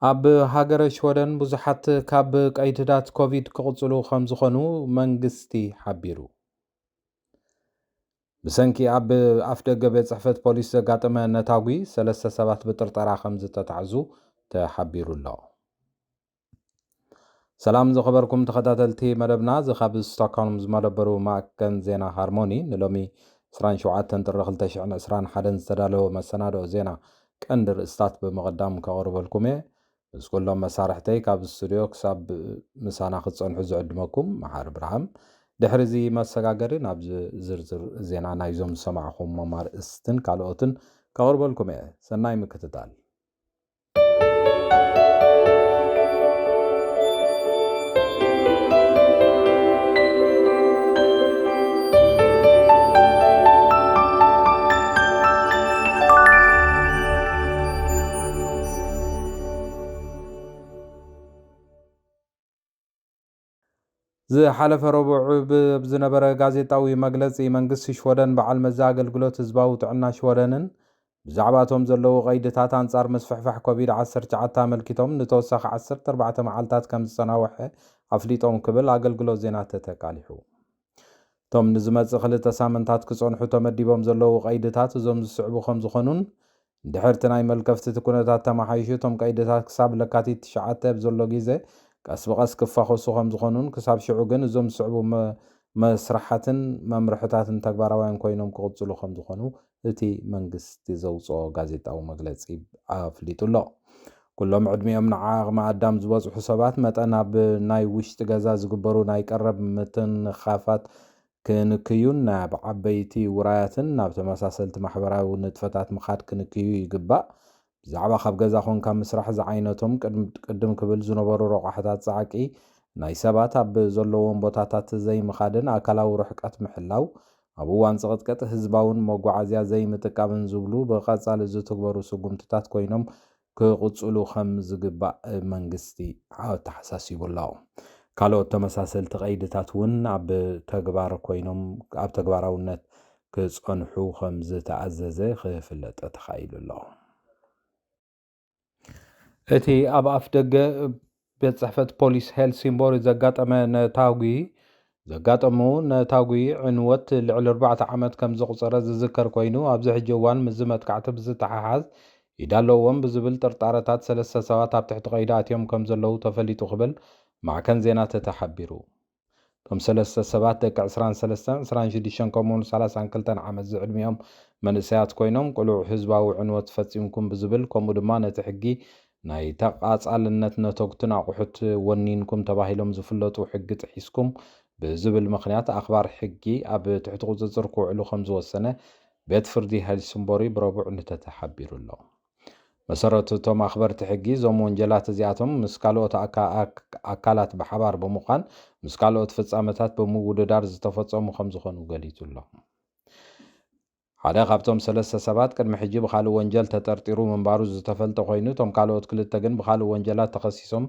ኣብ ሃገረ ሽወደን ብዙሓት ካብ ቀይድታት ኮቪድ ክቕጽሉ ከም ዝኾኑ መንግስቲ ሓቢሩ። ብሰንኪ ኣብ ኣፍደገ ቤት ጽሕፈት ፖሊስ ዘጋጠመ ነታጒ ሰለስተ ሰባት ብጥርጠራ ከም ዝተታሕዙ ተሓቢሩ ኣሎ። ሰላም ዝኸበርኩም ተኸታተልቲ መደብና፣ እዚ ካብ ስቶክሆልም ዝመደበሩ ማእከን ዜና ሃርሞኒ ንሎሚ ዕስራን ሸውዓተን ጥሪ ክልተ ሽሕን ዕስራን ሓደን ዝተዳለወ መሰናድኦ ዜና ቀንዲ ርእስታት ብምቕዳም ከቕርበልኩም እየ። ምስ ኩሎም መሳርሕተይ ካብ ስቱድዮ ክሳብ ምሳና ክትጸንሑ ዝዕድመኩም መሓሪ ብርሃም። ድሕሪ እዚ መሰጋገሪ ናብ ዝርዝር ዜና ናይዞም ዝሰማዕኹም ኣርእስትን ካልኦትን ከቕርበልኩም እየ። ሰናይ ምክትታል። ዝሓለፈ ረቡዕ ብ-፣ ብዝነበረ ጋዜጣዊ መግለጺ፣ መንግስቲ ሽወደን በዓል መዚ ኣገልግሎት ህዝባዊ ጥዕና ሽወደንን ብዛዕባ እቶም ዘለዉ ቀይድታት ኣንጻር ምስፍሕፋሕ ኮቪድ ዓሰርተ ትሽዓተ ኣመልኪቶም ንተወሳኺ ዓሰርተ ኣርባዕተ መዓልታት ከም ዝጸናውሐ ኣፍሊጦም ክብል ኣገልግሎት ዜና ተተቃሊሑ። እቶም ንዝመጽእ ክልተ ሳምንታት ክጸንሑ ተመዲቦም ዘለዉ ቀይድታት እዞም ዝስዕቡ ከም ዝኾኑን፣ እንድሕር እቲ ናይ መልከፍቲ እቲ ኩነታት ተመሓይሹ፣ እቶም ቀይድታት ክሳብ ለካቲት ትሽዓተ ኣብ ዘሎ ግዜ ቀስ ብቐስ ክፋኾሱ ከም ዝኾኑን፣ ክሳብ ሽዑ ግን እዞም ዝስዕቡ መ-፣ መስርሓትን መምርሕታትን ተግባራውያን ኮይኖም ክቕጽሉ ከም ዝኾኑ እቲ መንግስቲ ዘውጽኦ ጋዜጣዊ መግለጺ ኣፍሊጡ ኣሎ። ኩሎም ዕድሚኦም ንዓቕመ ኣዳም ዝበጽሑ ሰባት መጠን ኣብ ናይ ውሽጢ ገዛ ዝግበሩ ናይ ቀረብ ምትንኻፋት ክንክዩን ናብ ዓበይቲ ውራያትን ናብ ተመሳሰልቲ ማሕበራዊ ንጥፈታት ምኻድ ክንክዩ ይግባእ። ብዛዕባ ካብ ገዛ ኮንካ ምስራሕ ዝዓይነቶም ቅድም፣ ቅድም ክብል ዝነበሩ ረቋሕታት ጻዕቂ፣ ናይ ሰባት ኣብ ዘለዎም ቦታታት ዘይምኻድን ኣካላዊ ርሕቀት ምሕላው፣ ኣብ እዋን ጽቕጥቅጥ ህዝባውን መጓዓዝያ ዘይምጥቃምን ዝብሉ ብቐጻሊ ዝትግበሩ ስጉምትታት ኮይኖም ክቕጽሉ ከም ዝግባእ መንግስቲ ኣተሓሳሲቡ ኣሎ። ካልኦት ተመሳሰልቲ ቀይድታት እውን ኣብ ተግባር ኮይኖም፣ ኣብ ተግባራውነት ክጸንሑ ከም ዝተኣዘዘ ክፍለጥ ተኻኢሉ ኣሎ። እቲ ኣብ ኣፍ ደገ ቤት ጽሕፈት ፖሊስ ሄልሲንቦርግ ዘጋጠመ ነታጒ፣ ዘጋጠሙ ነታጒ ዕንወት ልዕሊ ኣርባዕተ ዓመት ከም ዘቑጸረ ዝዝከር ኮይኑ፣ ኣብዚ ሕጂ እዋን ምስዚ መጥቃዕቲ ብዝተሓሓዝ ኢድ ኣለዎም ብዝብል ጥርጣረታት ሰለስተ ሰባት ኣብ ትሕቲ ቀይዲ ኣትዮም ከም ዘለዉ ተፈሊጡ ክብል ማዕከን ዜና ተተ ሓቢሩ። እቶም ሰለስተ ሰባት ደቂ ዕስራን ሰለስተን፣ ዕስራን ሽዱሽተን ከምኡውን ሰላሳን ክልተን ዓመት ዝዕድሚኦም መንእሰያት ኮይኖም፣ ቅሉዕ ህዝባዊ ዕንወት ፈጺምኩም ብዝብል፣ ከምኡ ድማ ነቲ ሕጊ ናይ ተቓጻልነት ነተጉትን ኣቑሑት ወኒንኩም ተባሂሎም ዝፍለጡ ሕጊ ጥሒስኩም ብዝብል ምኽንያት ኣኽባር ሕጊ ኣብ ትሕቲ ቁጽጽር ክውዕሉ ከም ዝወሰነ ቤት ፍርዲ ሄልሲንቦሪ ብረቡዕ ንተተ ሓቢሩ ኣሎ። መሰረቱ እቶም ኣኽበርቲ ሕጊ፣ እዞም ወንጀላት እዚኣቶም ምስ ካልኦት ኣካ-፣ ኣክ-፣ ኣካላት ብሓባር ብምዃን ምስ ካልኦት ፍጻመታት ብምውድዳር ዝተፈጸሙ ከም ዝኾኑ ገሊጹ ኣሎ። ሓደ ካብቶም ሰለስተ ሰባት ቅድሚ ሕጂ ብኻልእ ወንጀል ተጠርጢሩ ምንባሩ ዝተፈልጠ ኮይኑ፣ እቶም ካልኦት ክልተ ግን ብኻልእ ወንጀላት ተኸሲሶም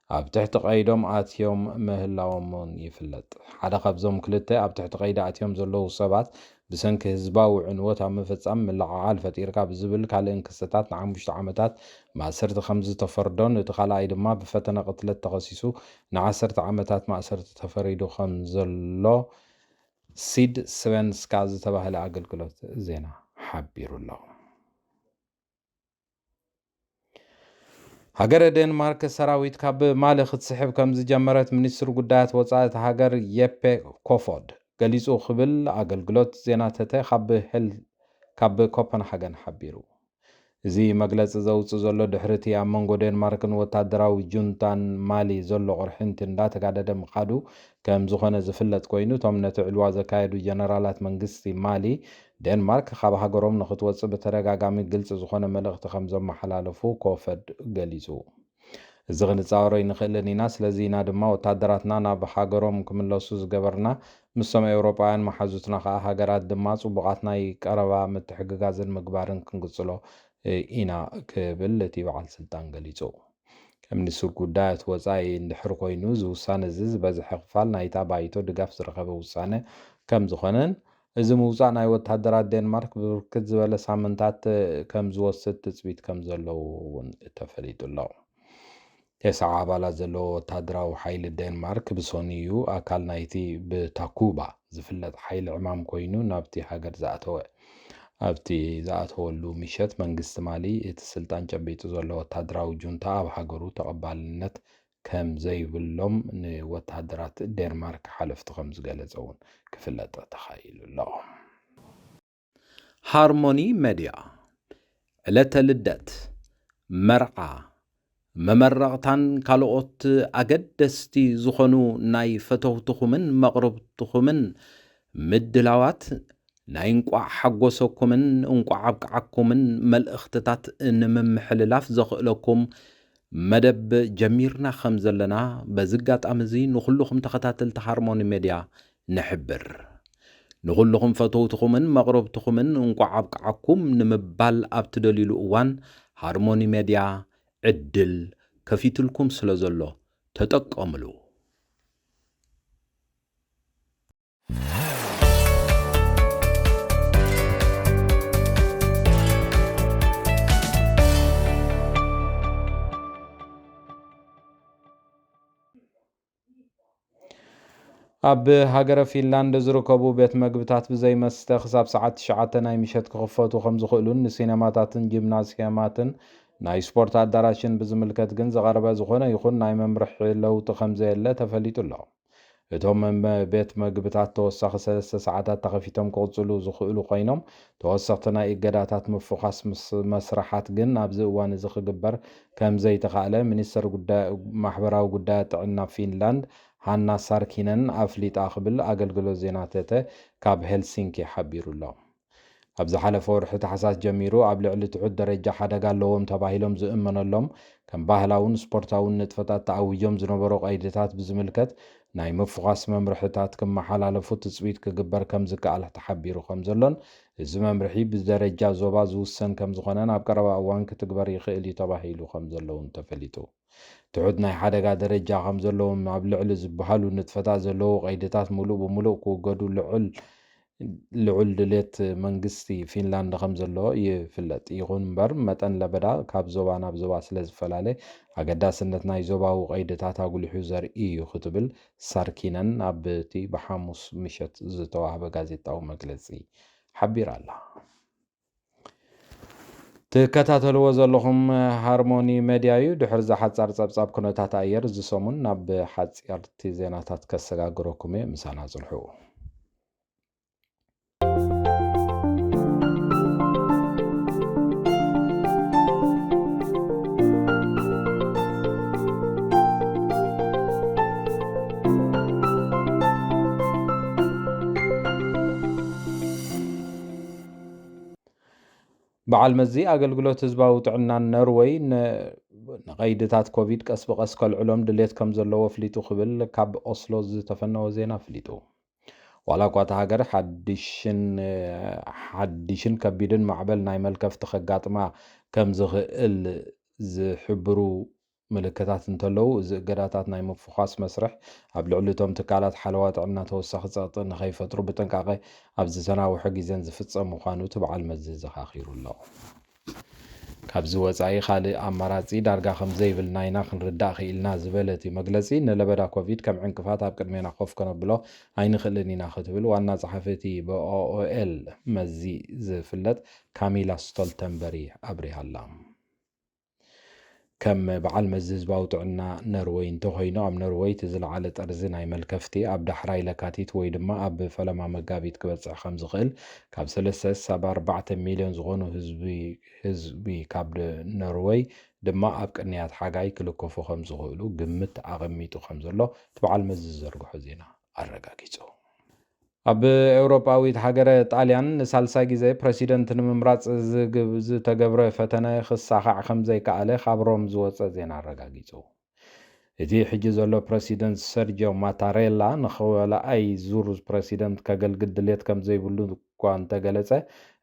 ኣብ ትሕቲ ቀይዶም ኣትዮም ምህላዎም እውን ይፍለጥ። ሓደ ካብዞም ክልተ ኣብ ትሕቲ ቀይዲ ኣትዮም ዘለዉ ሰባት ብሰንኪ ህዝባዊ ዕንወት ኣብ ምፍጻም ምልዕዓል ፈጢርካ ብዝብል ካልእን ክስታት ንሓሙሽተ ዓመታት ማእሰርቲ ከም ዝተፈርዶን፣ እቲ ካልኣይ ድማ ብፈተነ ቅትለት ተኸሲሱ ንዓሰርተ ዓመታት ማእሰርቲ ተፈሪዱ ከም ዘሎ ሲድ ስቨንስካ ዝተባህለ ኣገልግሎት ዜና ሓቢሩ ኣሎ። ሃገረ ዴንማርክ ሰራዊት ካብ ማሊ ክትስሕብ ከም ዝጀመረት ሚኒስትሪ ጉዳያት ወጻኢ እታ ሃገር የፔ ኮፎድ ገሊጹ ክብል ኣገልግሎት ዜና ተተ ካብ ሄል-፣ ካብ ኮፐንሃገን ሓቢሩ። እዚ መግለጺ ዘውጽእ ዘሎ ድሕሪ እቲ ኣብ መንጎ ዴንማርክን ወታደራዊ ጁንታን ማሊ ዘሎ ቅርሕንቲ እንዳተጋደደ ምኻዱ ከም ዝኾነ ዝፍለጥ ኮይኑ፣ እቶም ነቲ ዕልዋ ዘካየዱ ጀነራላት መንግስቲ ማሊ፣ ዴንማርክ ካብ ሃገሮም ንኽትወጽእ ብተደጋጋሚ ግልጺ ዝኾነ መልእኽቲ ከም ዘመሓላለፉ ኮፈድ ገሊጹ። እዚ ክንጻወሮ ኣይንኽእልን ኢና፣ ስለዚ ኢና ድማ ወታደራትና ናብ ሃገሮም ክምለሱ ዝገበርና፣ ምስቶም ኤውሮጳውያን መሓዙትና ከኣ ሃገራት ድማ ጽቡቓት ናይ ቀረባ ምትሕግጋዝን ምግባርን ክንቅጽሎ ኢና ክብል እቲ በዓል ስልጣን ገሊጹ። ከም ሚኒስትር ጉዳያት ወጻኢ እንድሕር ኮይኑ፣ እዚ ውሳነ እዚ ዝበዝሐ ክፋል ናይታ ባይቶ ድጋፍ ዝረኸበ ውሳነ ከም ዝኾነን፣ እዚ ምውጻእ ናይ ወታደራት ዴንማርክ ብብርክት ዝበለ ሳምንታት ከም ዝወስድ ትጽቢት ከም ዘለዉ እውን ተፈሊጡ ኣሎ። ተስዓ ኣባላት ዘለዎ ወታደራዊ ሓይሊ ዴንማርክ ብሶኑይ እዩ ኣካል ናይቲ ብታኩባ ዝፍለጥ ሓይሊ ዕማም ኮይኑ ናብቲ ሃገር ዝኣተወ። ኣብቲ ዝኣተወሉ ምሸት መንግስቲ ማሊ እቲ ስልጣን ጨቢጡ ዘሎ ወታደራዊ ጁንታ ኣብ ሃገሩ ተቐባልነት ከም ዘይብሎም ንወታደራት ዴንማርክ ሓለፍቲ ከም ዝገለጸ እውን ክፍለጥ ተኻኢሉ ኣሎ። ሃርሞኒ ሜድያ ዕለተ ልደት፣ መርዓ፣ መመረቕታን ካልኦት ኣገደስቲ ዝኾኑ ናይ ፈተውትኹምን መቕርብትኹምን ምድላዋት ናይ እንቋዕ ሓጎሰኩምን እንቋዕ ኣብቅዓኩምን መልእኽትታት ንምምሕልላፍ ዘኽእለኩም መደብ ጀሚርና ከም ዘለና በዚ ኣጋጣሚ እዚ ንኹልኹም ተኸታተልቲ ሃርሞኒ ሜድያ ንሕብር። ንኹልኹም ፈተውትኹምን መቕረብትኹምን እንቋዕ ኣብቅዓኩም ንምባል ኣብ ትደልዩሉ እዋን ሃርሞኒ ሜድያ ዕድል ከፊትልኩም ስለ ዘሎ ተጠቀምሉ። ኣብ ሃገረ ፊንላንድ ዝርከቡ ቤት መግብታት ብዘይ መስተ ክሳብ ሰዓት ትሽዓተ ናይ ምሸት ክኽፈቱ ከም ዝኽእሉን ንሲነማታትን ጂምናስያማትን ናይ ስፖርት ኣዳራሽን ብዝምልከት ግን ዝቐረበ ዝኾነ ይኹን ናይ መምርሒ ለውጢ ከም ዘየለ ተፈሊጡ ኣሎ። እቶም መ-፣ ቤት መግብታት ተወሳኺ ሰለስተ ሰዓታት ተኸፊቶም ክቕጽሉ ዝኽእሉ ኮይኖም፣ ተወሰኽቲ ናይ እገዳታት ምፍዃስ ምስ-፣ መስርሓት ግን ኣብዚ እዋን እዚ ክግበር ከም ዘይተኻእለ ሚኒስተር ጉዳይ፣ ማሕበራዊ ጉዳያት ጥዕና ፊንላንድ ሃና ሳርኪነን ኣፍሊጣ ክብል ኣገልግሎት ዜና ተተ ካብ ሄልሲንኪ ሓቢሩ ኣሎ። ካብ ዝሓለፈ ወርሒ ታሕሳስ ጀሚሩ ኣብ ልዕሊ ትሑት ደረጃ ሓደጋ ኣለዎም ተባሂሎም ዝእመነሎም ከም ባህላውን ስፖርታውን ንጥፈታት ተኣዊጆም ዝነበሩ ቀይድታት ብዝምልከት ናይ ምፍዃስ መምርሕታት ክመሓላለፉ ትጽቢት ክግበር ከም ዝከኣል ተሓቢሩ ከም ዘሎን፣ እዚ መምርሒ ብደረጃ ዞባ ዝውሰን ከም ዝኾነን ኣብ ቀረባ እዋን ክትግበር ይኽእል እዩ ተባሂሉ ከም ዘሎ እውን ተፈሊጡ። ትሑት ናይ ሓደጋ ደረጃ ከም ዘለዎም ኣብ ልዕሊ ዝበሃሉ ንጥፈታት ዘለዉ ቀይድታት ምሉእ ብምሉእ ክውገዱ ልዑል፣ ልዑል ድሌት መንግስቲ ፊንላንድ ከም ዘሎ ይፍለጥ። ይኹን እምበር መጠን ለበዳ ካብ ዞባ ናብ ዞባ ስለ ዝፈላለ ኣገዳስነት ናይ ዞባዊ ቀይድታት ኣጉሊሑ ዘርኢ እዩ ክትብል ሳርኪነን ኣብቲ ብሓሙስ ምሸት ዝተዋህበ ጋዜጣዊ መግለጺ ሓቢራ ኣላ። ትከታተልዎ ዘለኹም ሃርሞኒ ሜድያ እዩ። ድሕሪ እዛ ሓጻር ጸብጻብ ኩነታት ኣየር እዚ ሰሙን ናብ ሓጺርቲ ዜናታት ከሰጋግረኩም እየ። ምሳና ጽንሑ። በዓል መዚ ኣገልግሎት ህዝባዊ ጥዕና ኖርወይ ን-፣ ንቐይድታት ኮቪድ ቀስ ብቐስ ከልዕሎም ድሌት ከም ዘለዎ ኣፍሊጡ ክብል ካብ ኦስሎ ዝተፈነወ ዜና ኣፍሊጡ። ዋላ እኳ እታ ሃገር ሓድሽን፣ ሓድሽን ከቢድን ማዕበል ናይ መልከፍቲ ከጋጥማ ከም ዝኽእል ዝሕብሩ ምልክታት እንተለዉ፣ እዚ እገዳታት ናይ ምፍዃስ መስርሕ ኣብ ልዕሊ እቶም ትካላት ሓለዋ ጥዕና ተወሳኺ ጸቕጢ ንኸይፈጥሩ ብጥንቃቐ ኣብ ዝተናውሐ ግዜን ዝፍጸም ምዃኑ እቲ በዓል መዚ ዘኻኺሩ ኣሎ። ካብዚ ወጻኢ ካልእ ኣማራጺ ዳርጋ ከም ዘይብልና ኢና ክንርዳእ ክኢልና ዝበለ እቲ መግለጺ፣ ንለበዳ ኮቪድ ከም ዕንቅፋት ኣብ ቅድሜና ኮፍ ከነብሎ ኣይንኽእልን ኢና ክትብል ዋና ጸሓፊ እቲ ብኦኦኤል መዚ ዝፍለጥ ካሚላ ስቶልተንበሪ ኣብሪሃ ኣላ። ከም በዓል መዚ ህዝባዊ ጥዕና ነርወይ እንተኾይኑ፣ ኣብ ነርወይ እቲ ዝለዓለ ጠርዚ ናይ መልከፍቲ ኣብ ዳሕራይ ለካቲት ወይ ድማ ኣብ ፈለማ መጋቢት ክበጽሕ ከም ዝኽእል፣ ካብ ሰለስተ ክሳብ ኣርባዕተ ሚልዮን ዝኾኑ ህዝቢ፣ ህዝቢ ካብ ደ-፣ ነርወይ ድማ ኣብ ቅንያት ሓጋይ ክልከፉ ከም ዝኽእሉ ግምት ኣቐሚጡ ከም ዘሎ እቲ በዓል መዚ ዝዘርግሖ ዜና ኣረጋጊጹ። ኣብ ኤውሮጳዊት ሃገረ ጣልያን ንሳልሳይ ግዜ ፕረሲደንት ንምምራጽ ዝግብ-፣ ዝተገብረ ፈተነ ክሳኻዕ ከም ዘይከኣለ ካብ ሮም ዝወጸ ዜና ኣረጋጊጹ። እቲ ሕጂ ዘሎ ፕረሲደንት ሰርጆ ማታሬላ ንኸልኣይ ዙር ፕረሲደንት ከገልግል ድሌት ከም ዘይብሉ እኳ እንተገለጸ፣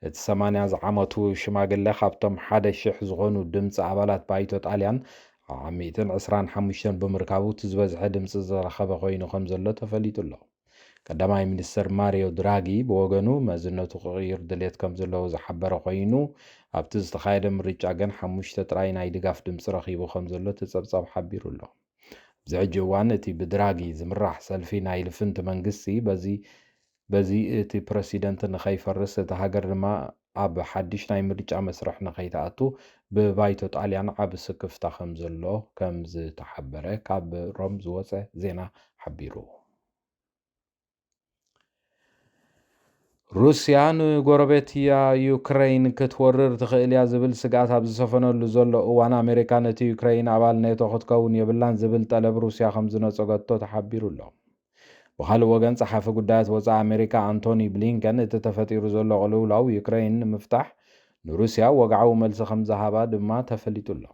እቲ ሰማንያ ዝዓመቱ ሽማግለ ካብቶም ሓደ ሽሕ ዝኾኑ ድምጺ ኣባላት ባይቶ ጣልያን ሚእትን ዕስራን ሓሙሽተን ብምርካቡ እቲ ዝበዝሐ ድምጺ ዝረኸበ ኮይኑ ከም ዘሎ ተፈሊጡ ኣሎ። ቀዳማይ ሚኒስተር ማሪዮ ድራጊ ብወገኑ መዝነቱ ክቕይር ድሌት ከም ዘለዎ ዝሓበረ ኮይኑ፣ ኣብቲ ዝተኻየደ ምርጫ ግን ሓሙሽተ ጥራይ ናይ ድጋፍ ድምፂ ረኺቡ ከም ዘሎ እቲ ጸብጻብ ሓቢሩ ኣሎ። ኣብዚ ሕጂ እዋን እቲ ብድራጊ ዝምራሕ ሰልፊ ናይ ልፍንቲ መንግስቲ በዚ በዚ እቲ ፕረሲደንት ንኸይፈርስ፣ እታ ሃገር ድማ ኣብ ሓድሽ ናይ ምርጫ መስርሕ ንኸይትኣቱ ብባይቶ ጣልያን ዓቢ ስክፍታ ከም ዘሎ ከም ዝተሓበረ ካብ ሮም ዝወጸ ዜና ሓቢሩ። ሩስያ ንጎረቤት እያ ዩክረይን ክትወርር ትኽእል እያ ዝብል ስግኣት ኣብ ዝሰፈነሉ ዘሎ እዋን ኣሜሪካ ነቲ ዩክረይን ኣባል ኔቶ ክትከውን የብላን ዝብል ጠለብ ሩስያ ከም ዝነጸገቶ ተሓቢሩ ኣሎ። ብኻልእ ወገን ጸሓፊ ጉዳያት ወጻኢ ኣሜሪካ ኣንቶኒ ብሊንከን እቲ ተፈጢሩ ዘሎ ቅልውላው ዩክረይን ንምፍታሕ ንሩስያ ወግዓዊ መልሲ ከም ዝሃባ ድማ ተፈሊጡ ኣሎ።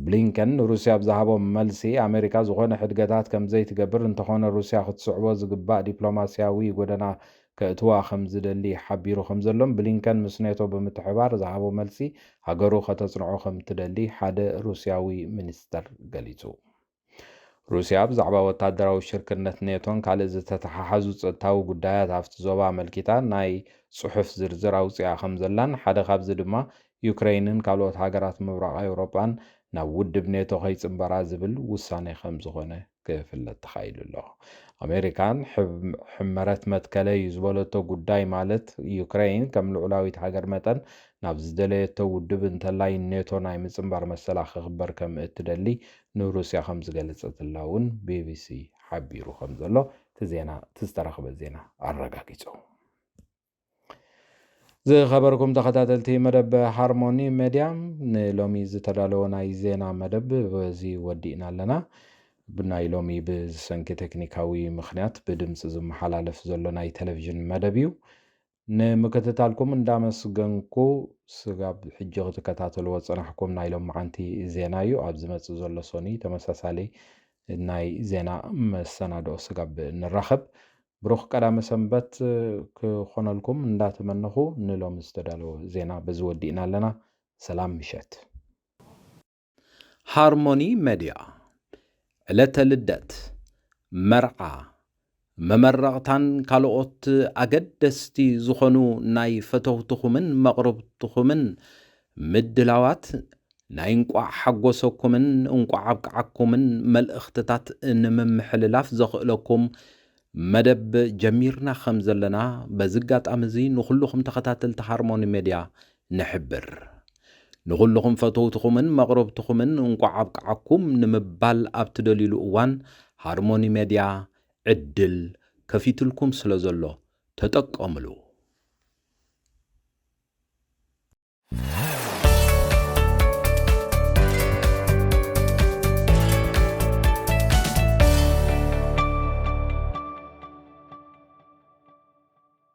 ብሊንከን ንሩስያ ኣብ ዝሃቦ መልሲ ኣሜሪካ ዝኾነ ሕድገታት ከም ዘይትገብር እንተኾነ ሩስያ ክትስዕቦ ዝግባእ ዲፕሎማስያዊ ጎደና ከእትዋ ከም ዝደሊ ሓቢሩ ከም ዘሎን ብሊንከን ምስ ኔቶ ብምትሕባር ዝሃቦ መልሲ ሃገሩ ከተጽንዖ ከም ትደሊ ሓደ ሩስያዊ ሚኒስተር ገሊጹ። ሩስያ ብዛዕባ ወታደራዊ ሽርክነት ኔቶን ካልእ ዝተተሓሓዙ ጸጥታዊ ጉዳያት ኣብቲ ዞባ ኣመልኪታ ናይ ጽሑፍ ዝርዝር ኣውጺኣ ከም ዘላን ሓደ ካብዚ ድማ ዩክረይንን ካልኦት ሃገራት ምብራቕ ኤውሮጳን ናብ ውድብ ኔቶ ከይጽንበራ ዝብል ውሳኔ ከም ዝኾነ ክፍለጥ ተኻኢሉ ኣሎ። ኣሜሪካን ሕመረት መትከለይ ዝበለቶ ጉዳይ ማለት ዩክረይን ከም ልዑላዊት ሃገር መጠን ናብ ዝደለየቶ ውድብ እንተላይ ኔቶ ናይ ምጽንባር መሰላ ክኽበር ከም እትደሊ ንሩስያ ከም ዝገለጸትላ እውን ቢቢሲ ሓቢሩ ከም ዘሎ እቲ ዜና እቲ ዝተረኽበ ዜና ኣረጋጊጹ። ዝኸበርኩም ተኸታተልቲ መደብ ሃርሞኒ ሜድያ፣ ንሎሚ ዝተዳለወ ናይ ዜና መደብ በዚ ወዲእና ኣለና። ብናይ ሎሚ ብዝሰንኪ ቴክኒካዊ ምኽንያት ብድምፂ ዝመሓላለፍ ዘሎ ናይ ቴሌቪዥን መደብ እዩ። ንምክትታልኩም እንዳመስገንኩ፣ ስጋብ ሕጂ ክትከታተልዎ ዝጸናሕኩም ናይ ሎማዓንቲ ዜና እዩ። ኣብ ዝመጽእ ዘሎ ሶኒ ተመሳሳሊ ናይ ዜና መሰናድኦ ስጋብ ንራኸብ። ብሩኽ ቀዳመ ሰንበት ክኾነልኩም እንዳተመነኹ፣ ንሎሚ ዝተዳለወ ዜና በዚ ወዲእና ኣለና። ሰላም ምሸት። ሃርሞኒ መድያ፣ ዕለተ ልደት፣ መርዓ፣ መመረቕታን ካልኦት ኣገደስቲ ዝኾኑ ናይ ፈተውትኹምን መቕርብትኹምን ምድላዋት ናይ እንቋዕ ሓጎሰኩምን እንቋዕ ኣብቅዓኩምን መልእኽትታት ንምምሕልላፍ ዘኽእለኩም መደብ ጀሚርና ከም ዘለና በዚ ኣጋጣሚ እዚ ንኹልኹም ተኸታተልቲ ሃርሞኒ ሜድያ ንሕብር። ንኹልኹም ፈተውትኹምን መቕረብትኹምን እንቋዕ ኣብቅዓኩም ንምባል ኣብ ትደልዩሉ እዋን ሃርሞኒ ሜድያ ዕድል ከፊትልኩም ስለ ዘሎ ተጠቀምሉ።